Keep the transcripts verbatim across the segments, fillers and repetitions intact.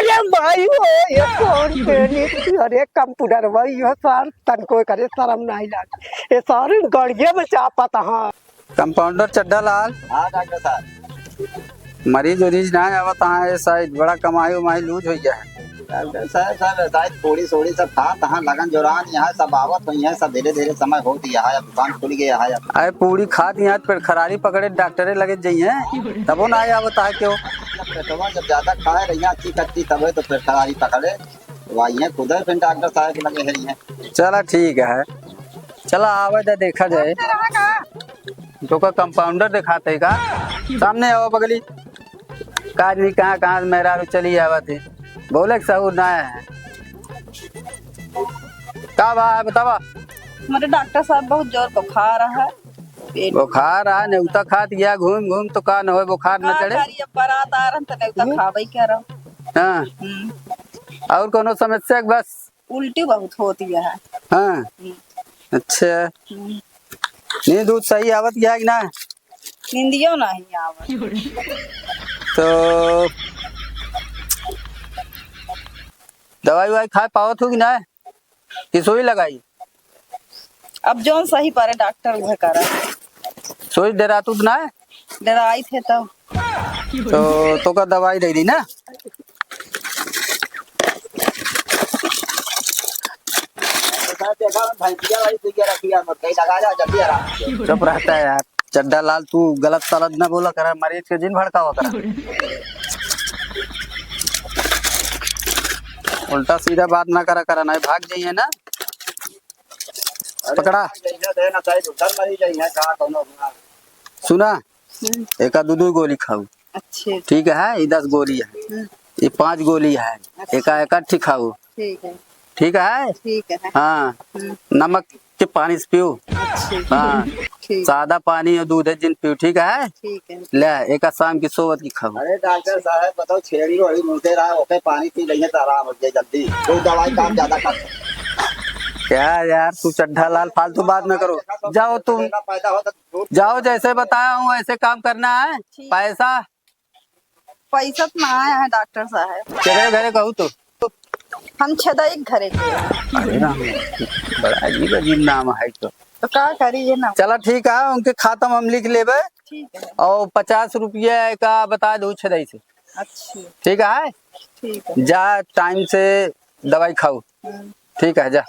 अरे भाई हो, ये कौन तेरी? अरे कंपाउंडर भाई, ये सार तनको करे शर्म नहीं लागे। ये सारे गड़िया में चापत हाँ। कंपाउंडर चड्ढा लाल। हाँ डॉक्टर साहब। मरीज उरीज ना आवत हाँ, ये शायद बड़ा कमाई उमाई लूज हो गया है। डॉक्टर साहब, सब शायद पूड़ी सोड़ी सब खात हाँ, लगन जोरान यहाँ सब आवत हुई है, सब धीरे धीरे समय हो दिया है, अब दुकान खुल गया है। अब अरे पूड़ी खात यहाँ पेट खरारी पकड़े डॉक्टरे लगे जाइए, तबो ना आया बता क्यों? जब पेटवा जब ज्यादा खाए रही अच्छी कच्ची, तबे तो पेट खरारी पकड़े। वही है, खुदे फिर डॉक्टर साहब के लगे है ये। चला ठीक है, चला आवे दे, देखा जाए। तो का कंपाउंडर दिखाते का? सामने आओ बगली। का आदमी कहाँ कहाँ से मेहरारू चली आवत है, बोले के सहूर ना है। का बा बतावा? हमारे डॉक्टर साहब बहुत जोर बुखार है। पेट बुखार आ, नेवता खात गया घूम घूम तो का न होए, बुखार न का चढ़े। करी, अब बारात आ रहन त नेवता हम्म। खाबे क्या रहो। हाँ। हम्म। और कोनो समस्या के बस? उल्टी बहुत होती है। हाँ। हम्म। अच्छा। हम्म। नींद उद सही आवत गया कि ना? नींदियो नहीं आवत। तो दवाई ववाई खाए पावत हो कि ना? कि सुई लगाई? अब जौन सही पड़े डॉक्टर उहे करा। सुई डरातू तो ना? डराई थे तो। तो, तो का दवाई दे दी ना? चुप रहता है यार। चड्ढा लाल, तू गलत सलत ना बोला करा, मरीज के जिन भड़कावा करा। उल्टा सीधा बात ना करा करा, नहीं भाग जाइए ना। अरे पकड़ा। भाग जाइए, दे ना, चाहे उधर मरी जाइए, कहाँ कौनो अपना। सुना, हम्म। एका दू दू गोली खाऊ। अच्छे। ठीक है, ये दस गोली है, हम्म। ये पाँच गोली है, अच्छा। एका इकट्ठी खाऊ। ठीक है। ठीक है? ठीक है। हाँ। हम्म। नमक के पानी से पियो। अच्छे। हाँ। ठीक। सादा पानी और दूध है जिन पियो, ठीक है? ठीक है। ले, एका शाम की सोवत की खाऊ। अरे डॉक्टर साहब, बताओ, छेड़ी रोड़ी मुंह से रहा, ओके पानी पी लेंगे तो आराम हो जाए जल्दी। कोई दवाई काम ज्यादा कर। क्या यार, तू चड्ढा लाल फालतू बात ना करो। जाओ तुम, पैदा हो तो जाओ, जैसे बताया हूँ वैसे काम करना है। ठीक। पैसा? पैसा तो ना आया है डॉक्टर साहब। केकरे घरे कहू तो? हम छेदई के घरे के। अरे राम, बड़ा अजीब अजीब नाम है तो। तो का करी ये ना? चला ठीक है, उनके खाता में हम लिख लेबे। ठीक है। और पचास रुपया का बता दो छेदई से। अच्छा। ठीक है? ठीक है। जा टाइम से दवाई खाऊ। हम्म। ठीक है, जा।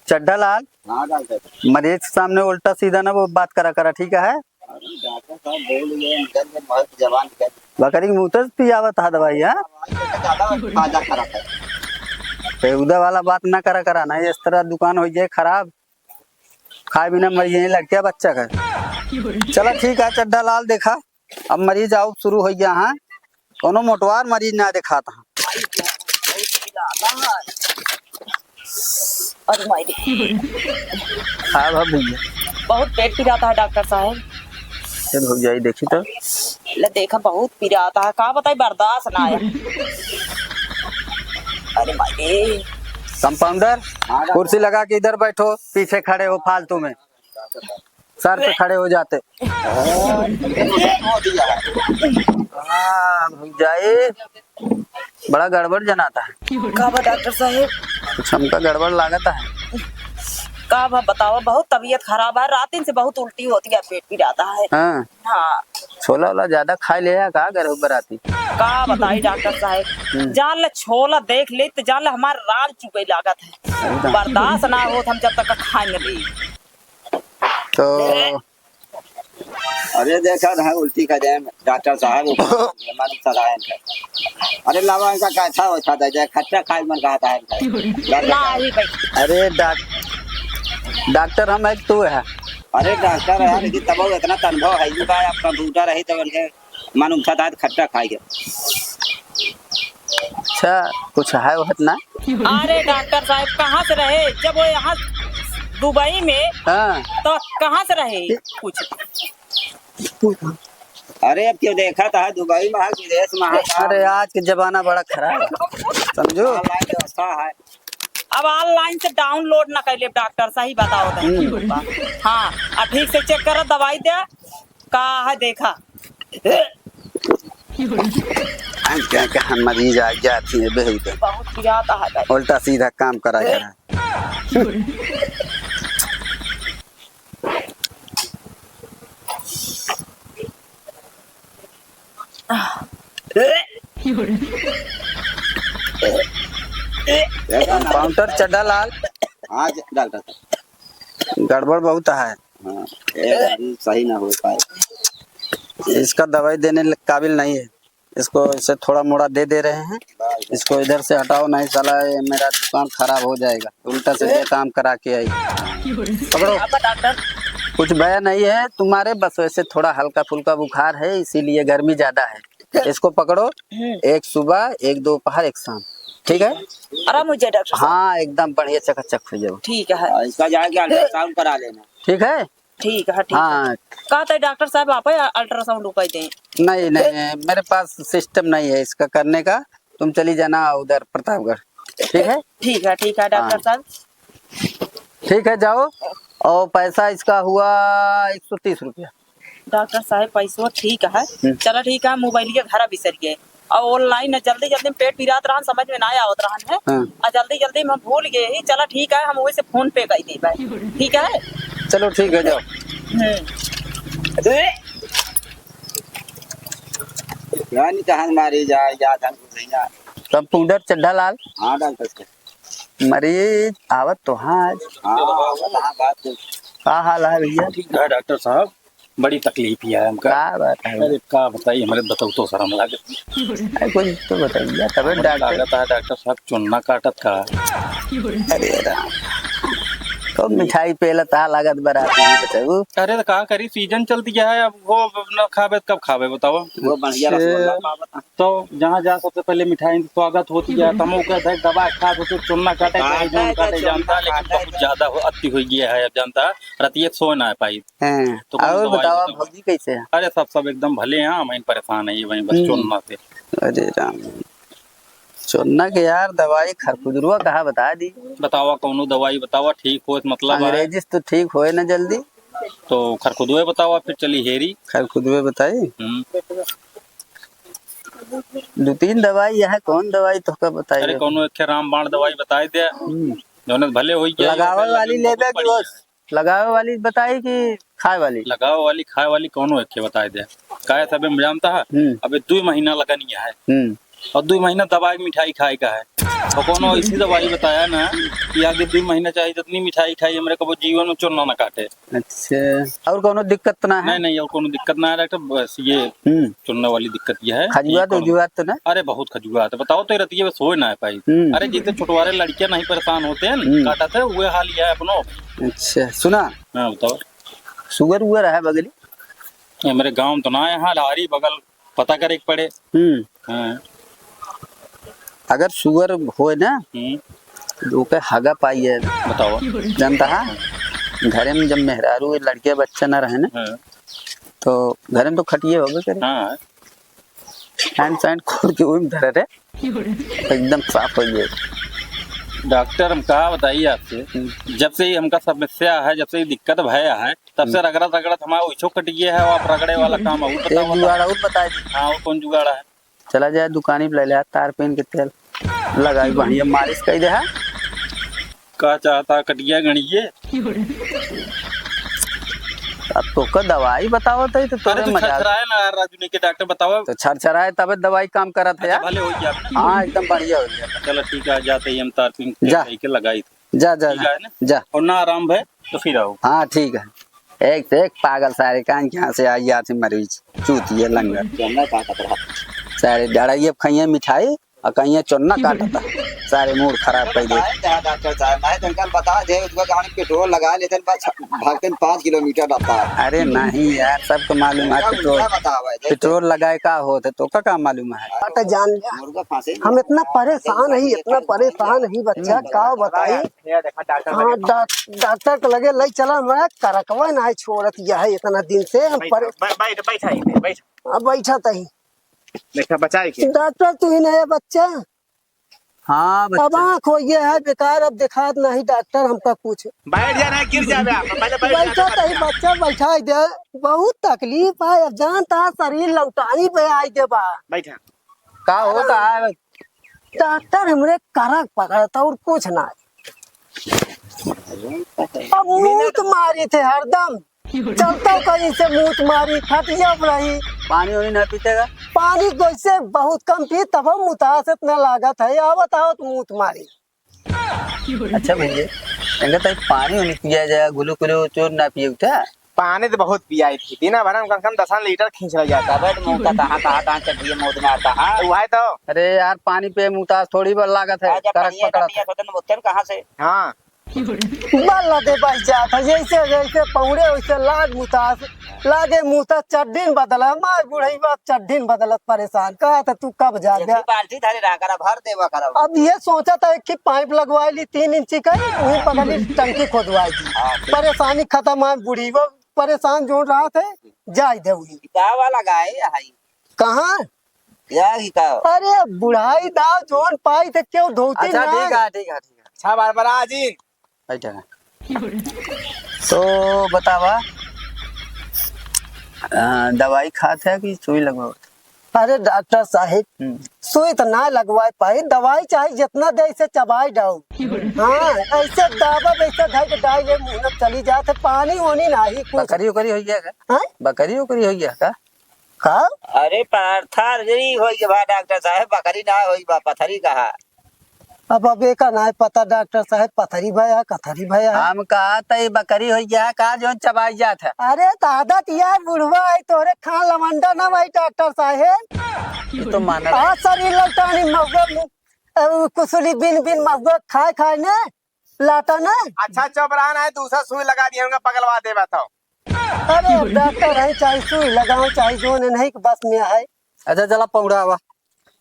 चड्ढा लाल, हाँ डॉक्टर। मरीज के सामने उल्टा सीधा ना वो बात करा करा, ठीक है? अरे डॉक्टर साहब बोल रहे हैं, निकल के बहुत जबान निकल। बकरी के मुंह से पियावत हा दवाई, हाँ? दवाई से ज्यादा फायदा करत है। बेहुदा वाला बात ना करा करा, नहीं इस तरह दुकान हो जाए खराब, खाए बिना मर जाए लड़किया बच्चा का। चला ठीक है, चड्ढा लाल देखा, अब मरीज आउब शुरू हो गया है, कोनो मोटवार मरीज ना देखात है। अरे माई रे। हाँ भा भैया। बहुत पेट पिरात है डॉक्टर साहब। चल हो जाई, देखी तो। ले देखा, बहुत पिरात है, का बताई, बर्दाश्त ना आया। अरे माई रे। कंपाउंडर, हाँ, कुर्सी लगा के इधर बैठो, पीछे खड़े हो फालतू में। सर पे खड़े हो जाते। हाँ, भौजाई, बड़ा गड़बड़ जनाता है। का बा डॉक्टर साहेब? कुछ हमका गड़बड़ लागता है। का बा बतावा, बहुत तबीयत खराब है, रातिन से बहुत उल्टी होती है, पेट पिराता है। हाँ। हाँ। छोला ओला ज्यादा खाए ले या का घर बराती? का बताई डॉक्टर साहेब, हम्म। जान ले छोला देख ले तो जान ले हमार राल चुके लागत है। एकदम। बर्दाश्त ना होत हम जब तक खाए न ली। तो अरे देखा ना, उल्टी कर दे डॉक्टर साहब, मालूम सलाह है इनका। अरे लावा इनका कैसा वैसा दे दे, खट्टा खाए मन कहता है इनका। नहीं भाई। अरे डॉक-, डॉक्टर हम एक तू है। अरे डॉक्टर है, लेकिन तब वो इतना तनभव है, इनका आप कंप्यूटर है, तब इनके मन उठा था, खट्टा खाए के। अच्छा, कुछ है वहत ना? अरे डॉक्टर साहब, कहाँ से रहे? जब वो यहाँ दुबई में, हाँ। तो कहाँ से रहे? कुछ। अरे अब क्यों देखा था दुबई में, विदेश में, अरे आज के जमाना बड़ा खराब है, समझो। Online व्यवस्था है। अब online से download ना कर ले डॉक्टर, सही बताओ तो। हम्म। हाँ, आ ठीक से check करो, दवाई दे, का है देखा। क्या, क्या मरीज आ गया थी, बेहूदे। बहुत पिरात है भाई। उल्टा सीधा काम करा करा। कंपाउंडर चड्ढा लाल। हाँ, ज-, डॉक्टर साहब। गड़बड़ बहुत है। हाँ, ये अभी सही ना हो पाए। इसका दवाई देने ल-, काबिल नहीं है। इसको इसे थोड़ा मोड़ा दे दे रहे हैं। इसको इधर से हटाओ, नहीं साला ये मेरा दुकान खराब हो जाएगा। उल्टा सीधा काम करा के आई। पकड़ो। आपका डॉक्टर? कुछ भय नहीं है तुम्हारे, बस वैसे थोड़ा हल्का फुल्का बुखार है, इसीलिए गर्मी ज्यादा है। इसको पकड़ो, हम्म। एक सुबह, एक दोपहर, एक शाम, ठीक है? आराम हो जाए डॉक्टर साहब। हाँ, एकदम बढ़िया, चकाचक हो जाओ। ठीक है। हाँ, इसका जाके अल्ट्रासाउंड करा लेना। ठीक है? ठीक है, ठीक है। हाँ। कहते डॉक्टर साहब, आप ही अल्ट्रासाउंड रुकाई दें। नहीं, नहीं, मेरे पास सिस्टम नहीं है इसका करने का, तुम चली जाना उधर प्रतापगढ़, ठीक है? ठीक है, ठीक है डॉक्टर हाँ। साहब। ठीक है, जाओ। और पैसा इसका हुआ एक सौ तीस रुपया। डॉक्टर साहब, पैसो ठीक है। हम्म। चला ठीक है, मोबाइलिया घरा बिसर गए। और ऑनलाइन न जल्दी जल्दी में पेट पिरात रहन, समझ में ना आवत रहन है। हाँ। और जल्दी जल्दी में हम भूल गए ही। चला ठीक है, हम वैसे फोन पे कर देबे। ठीक है? चलो ठीक है, जाओ। हम्म। अरे, क्या नहीं कहा मारी जा, याद हम कुछ नहीं यार। कंपाउंडर चड्ढा लाल। हाँ डॉक्टर साहब। मरीज आवत तो हाँ आज। हाँ, आवत हाँ, बात तो। का हाल है भैया? ठीक है डॉक्टर साहब, बड़ी तकलीफ ही है हमका। का बात है? अरे का बताई, हमरे बताओ तो शर्म लागत। अरे कुछ तो बताइए, तबे हमरे डॉक्टर। लागत है डॉक्टर साहब, चुन्ना काटत का। अरे राम, तो मिठाई पेलत आ लागत बरात में बताऊ। अरे तो का करी, सीजन चलती है, अब वो ना खाबे तो कब खाबे बताओ? वो बढ़िया अच्छा। रसगुल्ला पावत है। तो जहाँ जा सबसे पहले मिठाई स्वागत होती है, तमो के धक दबा खात होते, चुन्ना काटे, काटे, काटे, काटे, चुन्ना जानता, लेकिन काटे, बहुत काटे। ज्यादा हो, अति हो गया है, अब जानता, रतिया सोए ना पाई। हैं, तो कौन और दवाई बताओ, बताओ? भौजी कैसे हैं? अरे सब, सब एकदम भले हैं, हम ही परेशान है ये वहीं बस हम्म। चुन्ना से। अरे राम, चुन्ना के यार दवाई खरखुदरुआ कहा बता दी। बतावा, कौनो दवाई बतावा, ठीक हो, मतलब है। अंग्रेजी से तो ठीक होए ना जल्दी। तो खरखुदुए बतावा, फिर चली हेरी। खरखुदुए बताई? हम्म। दो तीन दवाई यह है, कौन दवाई तोहका बताई अरे, है? कौनो एक ठे रामबाण दवाई बताई दे। हम्म। जौने भले होई गया, लगावे वाली लेबे कि वो लगावे वाली बताई कि खाए वाली? लगावे वाली, खाए वाली कौनो एक ठे बताई दे। काहे सबे में जानता है? हम्म। अबे दो महीना लगन ही है। हम्म। और दो महीना दवाई मिठाई खाए का है। और कौनो ऐसी दवाई बताया ना कि आगे दो महीना चाहे जितनी मिठाई खाई, हमरे कबो जीवन में चुन्ना ना काटे। अच्छा, और कौनो दिक्कत तो ना है? नहीं, नहीं, और कौनो दिक्कत ना है डॉक्टर, बस ये हम्म। चुन्ना वाली दिक्कत ये है। खजुआत कौनो उजुआत तो ना? अरे बहुत खजुआत है, बताओ तो ये रतिये में सोए ना है पाई। हम्म। अरे जितने छुटवारे लड़कियां नहीं परेशान होते हैं ना, हम्म। काटा थे, वो हाल ये है अपनो। अच्छा, सुना? हाँ, बताओ। सुगर उगर है बगली? ये मेरे गांव तो ना है, हाँ, लारी बगल पता करे के पड़े। हम्म। हाँ। अगर सुगर होए ना, हम्म। तो ओके हगा पाइए। बताओ। जानता है? घरे में जब मेहरारू लड़के बच्चे ना रहे ना, हाँ। तो घरे में तो खटिए होबे करे। हाँ। पैंट सैंट खोल के वही में धरे रहे, एकदम साफ हो गए। डॉक्टर, हम कहा बताइए आपसे, हम्म। जब से ये हमका समस्या है, जब से ये दिक्कत भया है, तब से हम्म। रगड़त रगड़त हमारा उछो कट गया है, और आप रगड़े वाला काम और एक बताओ, जुगाड़ बताओ। और बताए दी। हाँ, और कौन जुगाड़ है? चला जाए दुकानी पे ले ले तार पीन के तेल, लगाई बढ़िया मालिश कर दे है। का चाहता कटिया गणिये? अब तोका दवाई बतावत है तो तोरे अरे तो मजाक। छरछराए ना यार राजू, नहीं के डॉक्टर बतावा। तो छरछराए तबे दवाई काम करत है अच्छा, यार। भले हो गया। हाँ, एकदम बढ़िया हो गया। चलो ठीक है, जाते ही हम तार पीन के जा। लेके लगाई। जा, जा, ठीक जा। है ना? जा। और ना आराम भय तो फिर आओ। हाँ, ठीक है। एक से एक पागल सारे कान के यहाँ से आई यार से मरीज, चूतिए लंगड़। चुन्ना काटत रहा। सारे डराइए अब खाइए मिठाई और कहिए चुन्ना काटता। सारे मूड खराब कर दे। बताए क्या डॉक्टर साहब, मैं तो कल बता दे, उसका गाड़ी पेट्रोल लगा लेते हैं, बस भागते हैं पाँच किलोमीटर रहता है। अरे नहीं यार, सबको मालूम है क्या पेट्रोल, उल्टा बतावा है, देख। पेट्रोल लगाए का होत है, तोका का मालूम है? अरे तो जान लिया। मुर्गा फांसे हम इतना परेशान है, इतना परेशान है बच्चा, हम्म। का बताई? ये देखा डॉक्टर हाँ, लगे। डॉक-, डॉक्टर के लगे ले चला, हमरा करकवा ना छोड़त यह है इतना दिन से। हम बैठ, पर- बै-, बैठ, बैठ, बैठ, बैठ। अब बैठा तही। देखा, बचाए के। डॉक्टर, तू ही नहीं है बच्चा। हाँ, बच्चा। अब आँख हो गया है बेकार, अब दिखात नहीं डॉक्टर हमका कुछ। बैठ जा, नहीं गिर जाबे आप, पहले बैठ जा, बैठा तही बच्चा। बच्चा, बैठा दे। बहुत तकलीफ है, अब जानता है शरीर लौटानी पे आई दे बा। बैठा। का होता है? डॉक्टर हमरे करक पकड़ता और कुछ ना। अब मूत मारी थे हरदम, चलता कहीं से मूत मारी, खटिया पर रही। पानी वानी ना पीते का? पानी कैसे बहुत कम पी, तब मुतास इतना लागत है, आवत आवत मूत मारी। अच्छा भैया, इनका तो पानी वानी पिया जाए, ग्लूकोज ना पिए उठा। पानी तो बहुत पियाई थी, दिना भर में कम से कम दस लीटर खींच रह जाता। बैठ मुंह का तहाँ, तहाँ, तहाँ चड्ढी मूत में आता, हाँ। वही तो। अरे यार, पानी पे मुतास थोड़ी बड़ लागत है, आज जब करक पनिया ना पकड़त पिया है। तो तन बोतल कहाँ से? हाँ। बल्ला दे बस जात है, जैसे, जैसे पौड़े वैसे लाग मुतास, लागे मुतास चड्ढीन बदला, मार बुढ़ई बाप चड्ढीन बदलत परेशान, कहा था तू कब जा एक ही बाल्टी धरे रहा करा, भर देवा करा। अब ये सोचा था एक ही पाइप लगवा ली तीन इंची का, वहीं बगल ही टंकी खोदवाई दी। हाँ, ठीक। परेशानी खत्म है, बुढ़ी वो परेशान जो रहा थे, जाई दे वही। का वाला गाय है? कहाँ? या ही का? अरे बुढ़ाई दाव जोन पाई थे क्यों धोती अच्छा, ना? ठीक है, ठीक है, ठीक है। अच्छा, बार बार आ जी। बैठा है। तो बतावा, अ, दवाई खात है कि सुई लगवावत? अरे डॉक्टर साहब, हम्म। सुई तो ना लगवाए पाई, दवाई चाहे जितना दे इसे चबाई डाऊ। हाँ, ऐसे दाबा वैसे धर के डाई ले मुंह में चली जात है, पानी वानी नाही कुछ। बकरी उकरी हो गया का? हाँ? बकरी उकरी हो गया का? का? अरे, पथरी होई बा डॉक्टर साहब, बकरी ना होई बा, पथरी कहा। अब, अब एका ना पता डॉक्टर साहब, पथरी भया, कथरी भया। हम कहा त ई बकरी होई गया का, जौन चबाई जात है? अरे, त आदत यार बुढ़वा है, तोरे खान लवंडा ना भाई डॉक्टर साहब। ये तो मानव आ शरीर लौटानी महुआ मु-, अ, कुसुली बिन बिन महुआ खाए खाए ने। लाटा ना। अच्छा चुप रहा ना, दूसरा सुई लगा दिया, उनका पगलवा देबा तो। अरे डॉक्टर है, चाहे सुई लगाओ, चाहे जो ने नहीं के बस में है। अच्छा चला पहुड़ा आवा।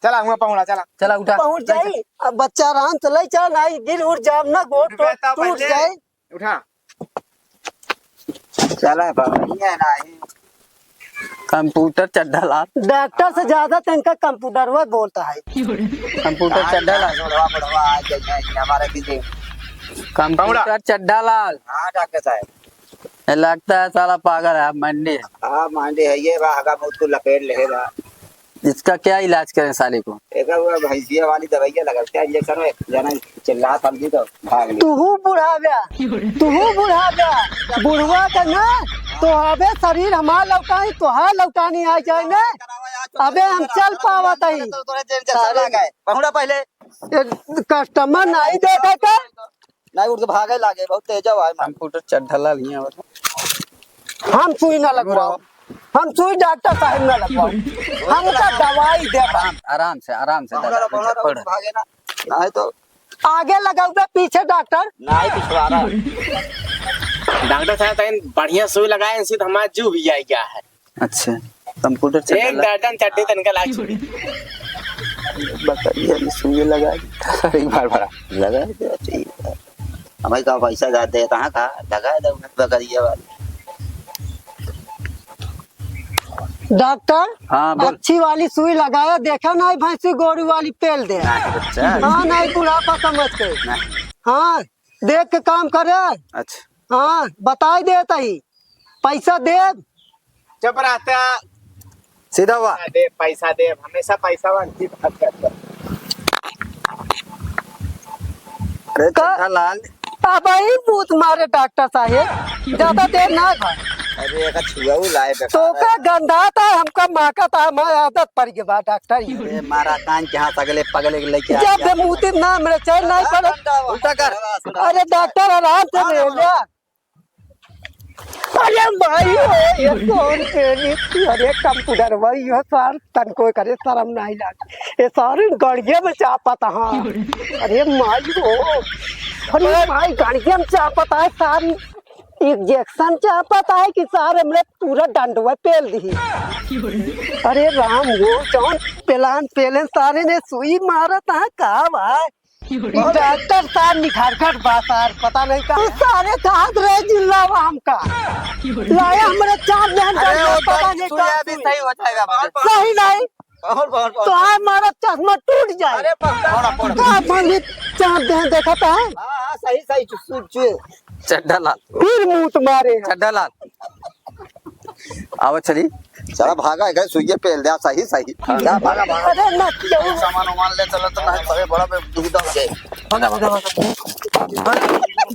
चला हुआ पहुड़ा, चला। चला उठा। पहुँच जाई, अब बच्चा आराम से ले चल, नहीं गिर उड़ जाम ना, गोड़ उठ टूट, बेटा, टूट पहले जाए। उठा। चला बाबा, ये नहीं। कंप्यूटर चड्ढा लाल। डॉक्टर से ज्यादा तनका कंप्यूटरवा बोलता है। कंप्यूटर चड्ढा लाल। बुढ़वा, बुढ़वा आ गया है, हमारा भी दे। कंप्यूटर चड्ढा लाल। हाँ, डॉक्टर साहब। ये लगता है साला पागल है, मंडी है। हाँ, मंडी है, ये बा, हगा मुझ को लपेट ले बा। इसका क्या इलाज करें साले को? एकर वो भैंसिया वाली दवाइया लगल, क्या इंजेक्शन में जाना चिल्ला समझी तो भाग ली। तुहू बुढ़ा गया, तुहू बुढ़ा गया, बुढ़वा के ना तो अबे शरीर हमार लौटाई, तोहार लौटानी आ जाए ने। अबे हम चल पावत हई। तोरे जेल जैसा लागा है। पहुड़ा पहले। ए, कस्टमर नहीं देखे के। नहीं, उठ के भागे लागे, बहुत तेज है भाई। कंप्यूटर चड्ढा लाल हियाँ और हम सुई ना लगवाओ, हम सुई डॉक्टर साहब ना लगवाओ, हमका दवाई दे। आराम, आराम से, आराम से दादा, पहुड़ा, पहुड़ा, पहुड़ा। भागे ना, नहीं तो आगे लगाओगे पीछे डॉक्टर। नहीं, पिछवाड़ा। डॉक्टर साहब, तनी बढ़िया सुई लगाए, इनसे तो हमारा जीव भी आई गया है। अच्छा, कंप्यूटर चड्ढा एक लाल। दर्जन चड्ढी तनका लाग चुकी। बकरिया में सुई लगा दी। एक बार भरा। लगा दे, ठीक है। हमारे का पैसा जा दे, कहाँ का? लगा दे, बकरिया वाली। डॉक्टर, हाँ, बोल। अच्छी वाली सुई लगाया, देखा नहीं भैंसी गोरू वाली पेल दे। नहीं, बच्चा। हाँ, नहीं, बुढ़ापा समझ के। नहीं। हाँ, देख के काम करे। अच्छा। हाँ, बताई देत ही, पैसा देब। चुप रहता। सीधा हुआ। पैसा देब, पैसा देब, हमेशा पैसा वाली बात करता। अरे का? चड्ढा लाल। अब ही मूत मारे डॉक्टर साहेब, ज्यादा देर ना भा। अरे एका छुआऊ लाए बेकार तो का है। गंधाता हमका माका था, हमार आदत पड़ गई बा डॉक्टर। अरे मारा कान के हाथ अगले पगले के लेके आ जब गया। बे मूती ना मेरे चैन नहीं पड़े। उल्टा कर। अरे डॉक्टर आराम से ले लिया। अरे भाई, ओ, ये कौन पेली? अरे कंप्यूटर भाई, यो सार तनको करे शर्म नहीं लाग। ये सारे गड़िया में चापत, हाँ। अरे माई हो, अरे माई गड़िया में चापत है सार, इंजेक्शन चापत है कि सार हमरे पूरा डंडवा पेल दी। अरे राम हो, जौन पेलान पेलेन सारे ने सुई मारत है, का भाई? ई डॉक्टर साहब निखारखट बा सार, पता नहीं का। तू सारे चाहत रहे जिल्ला बा हमका। लाया हमरे चार बहन का अरे, वो पता तो नहीं सुइया का भी सुई। सही हो जाएगा बाबा। सही नहीं। बहुत, बहुत, बहुत। तो आए मारा चश्मा टूट जाए। अरे, पकड़ा, पकड़ा। का मंदिर चार बहन देखा था? हाँ, हाँ, सही, सही, चु-, चु-, चु-। चड्ढा लाल। फिर मुंह तुम्हारे। चड्ढा लाल। आवा चली। चला भागा, एक सुइया पेल दे, सही, सही। जा, भागा, भागा। अरे ना, क्यों? सामान वामान ले चला तो नहीं, तबे बड़ा बे-, दुविधा हो जाए। भागा, भागा, भागा।